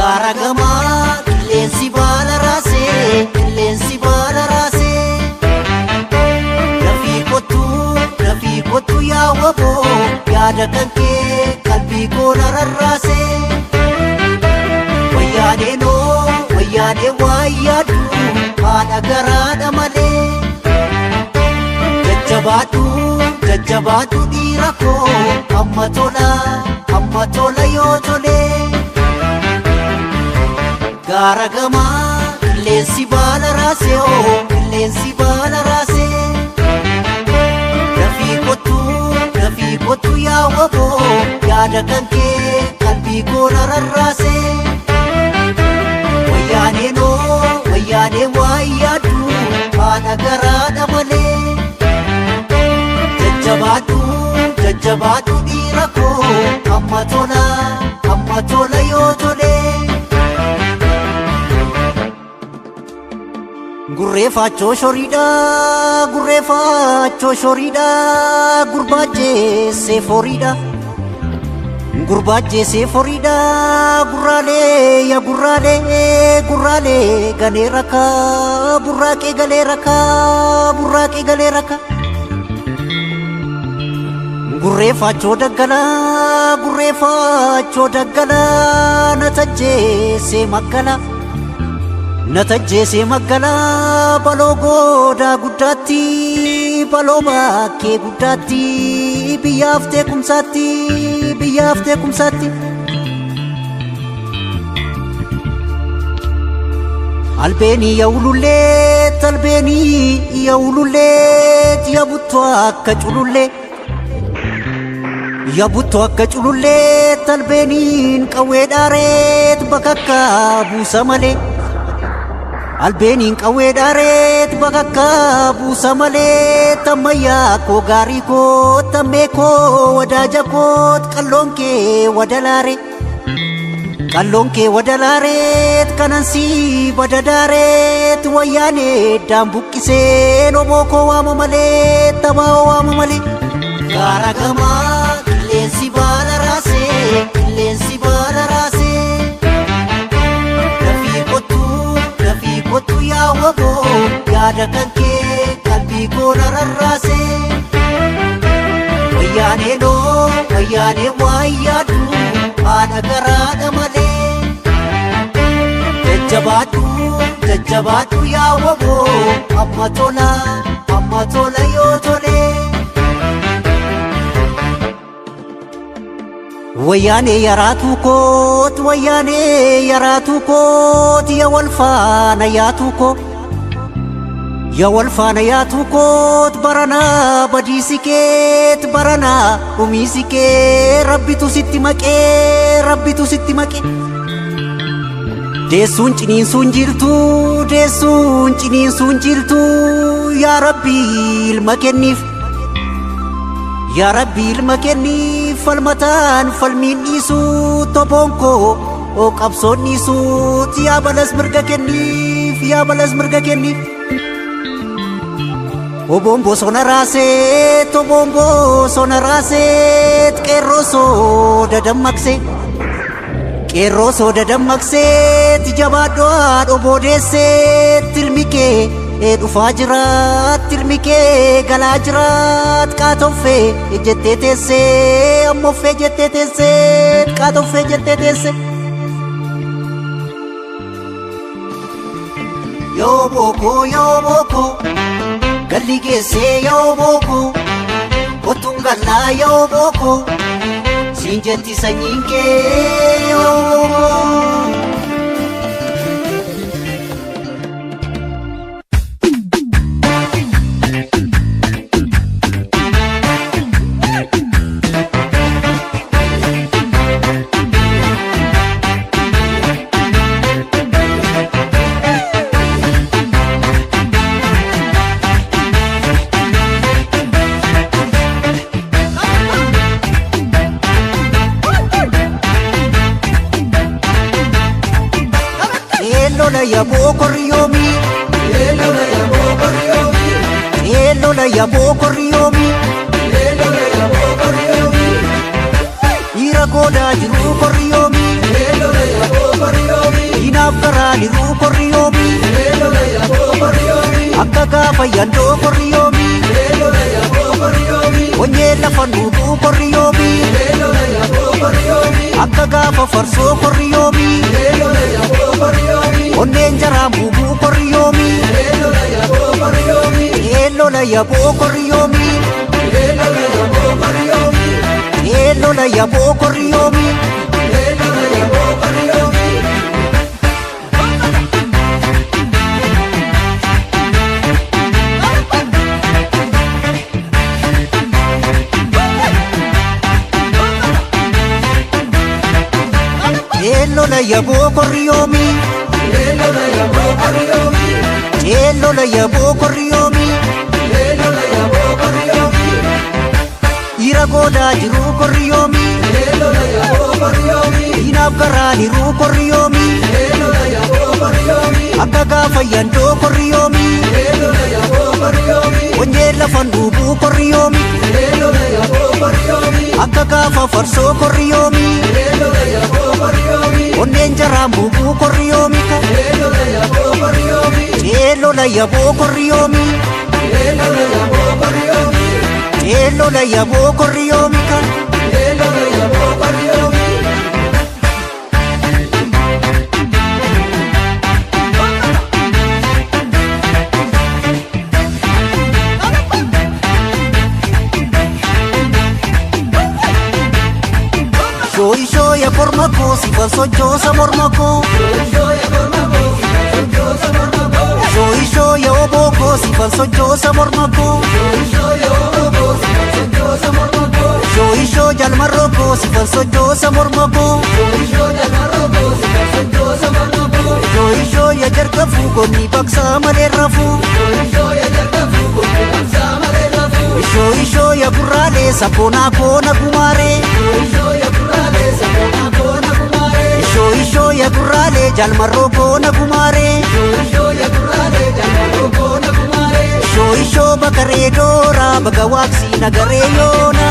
Gaara gamaa qilleensi baala raasee, qilleensi baala raasee. Dafii kottuu, dafii kottuu yaa waboo, yaada kan kee qalbii koo na rarraasee. Wayyaanee noo, wayyaanee waa yaaddu, haadha garaadha malee. Jajjabaadhu, jajjabaadhu dhiira koo, amma tola, amma tola yoo tolee. Gaara gamaa qilleensi baala raasee oo, qilleensi baala raasee. Dafii kottuu, dafii kottuu yaa waboo, yaada kan kee qalbii koo na rarraasee. Wayyaanee noo, wayyaanee waa yaaddu, haadha garaadha malee. Jajjabaadhu, jajjabaadhu dhiira koo, amma tola, amma tola yoo tolee. Gurreeffachoo shoriidha, gurreeffachoo shoriidha, gurbaachessee foriidha. Gurbaachessee foriidha, gurraalee ya gurraalee, gurraalee galee rakkaa, burraaqee galee rakkaa, burraaqee galee rakkaa. Gurreeffachoo daggalaa, gurreeffachoo daggalaa, na tajjeessee maggalaa. Na tajjeessee maggalaa, baloo goodaa guddaatti, baloo bakkee guddaatti, biyyaaf teekumsaatti, biyyaaf teekumsaatti. Albeenii yaa'ululleet, albeenii yaa'ululleet, yaabuttuu akka culullee. Yaabuttuu akka cululleet, albeeniin qawwee dhaareet bakakka buusa malee. Albeeniin qawwee dhaareet bakakka buusa malee, tammayyaa koo gaarii koo, tammee koo wadaaja koo, qalloon kee wadalaare. Qalloon kee wadalaareet kanan badadaareet wayyaanee daan buqqiseen oboo koo waama malee, tabaa'oo waama malee. Gaara gamaa qilleensi baala raasee, qilleensi baala raasee. Dafii kottuu, dafii kottuu yaa waboo, yaada kan kee qalbii koo na rarraasee. Wayyaanee noo, wayyaanee waa yaaddu, haadha garaadha malee. Jajjabaadhu, jajjabaadhu yaa waboo, amma tola, amma tola yoo tolee. Wayyaanee yaraatuu koot, wayyaanee yaraatuu koot, yaa wal faana yaatuu koo. Yaa wal faana yaatuu koot, baranaa badiisi keet, baranaa dhumiisi kee, rabbitu sitti maqee, rabbitu sitti maqee. Deessuun ciniinsuun jirtu, deessuun ciniinsuun jirtu, yaa Rabbi ilma kenniif. Yaa Rabbi ilma kenniif, falmataan falmiin dhiisu, toboon koo oo qabsoon dhiisu, yaa balas mirga kenniif, yaa balas mirga kenniif. Oboon bosona raasee, toboon bosona raasee, qeerroo soo dadammaqsee. Qeerroo soo dadammaqsee, jabaadhoo haadha boodeessee, tilmi kee dhufaa jiraat, ilmi kee galaa jiraat, qaatoffee jettee teessee, ammoffee jettee teessee, qaatoffee jettee teessee. Yoo bookoo, yoo bookoo, galli geessee yoo bookoo, kottuun gallaa yoo bookoo, siin jetti sanyiin kee yoo bookoo. Eelola yaboo korriyoomi. Eelola yaboo korriyoomi. Eelola yaboo korriyoomi. Eelola yaboo korriyoomi. Dhiira goodaa jiru korriyoomi. Eelola yaboo korriyoomi. gaafa farsoo korri yoomii. Onneen jaraan buubuu korri yoomii. Eelola yaboo korri yoomii. Eelola yaboo korri yoomii. Eelola yaboo korri yoomii. Eelola yaboo korri yoomii. Dhiira goodaa jiruu korri yoomii. Diinaaf garaan hiruu korri yoomii. Akka gaafa yandoo korri yoomii. Onyee lafan dhuubuu korri yoomii. Akka gaafa farsoo korri yoomii. Onneen jaraan buubuu korri yoomii. Eelola yaboo korri yoomii. Eelola yaboo korri yoomii. Shooyishoo ya korma koo sifan sochoosa morma koo. Shooyishoo ya oboo koo sifan sochoosa morma koo. Shooyishoo jalmarroo koo sifan sochoosa morma koo. Shooyishoo ya jarkafuu gonni baqsaa malee rafuu. Shooyishoo ya gurraalee sabboonaa koo na gumaaree. Shooyishoo ya gurraalee jalmarroo koo na gumaaree. Shooyishoo bakaree dooraa baga waaqsii nagaree yoona.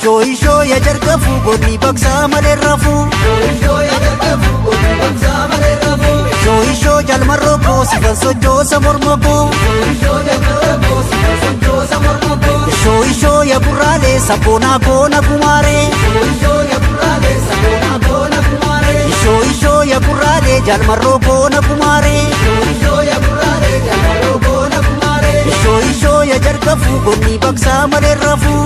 Shooyishoo ya jarkafuu gonni baqsaa malee rafuu. Shooyishoo jalmarroo koo sifan sochoosa morma koo. Shooyishoo ya gurraalee sabboonaa koo na gumaaree. Shooyishoo ya gurraalee jalmarroo koo na gumaaree. Shooyishoo ya jarkafuu gonni baqsaa malee rafuu.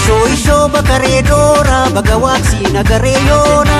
Shooyishoo bakaree dooraa baga waaqsii nagaree yoona.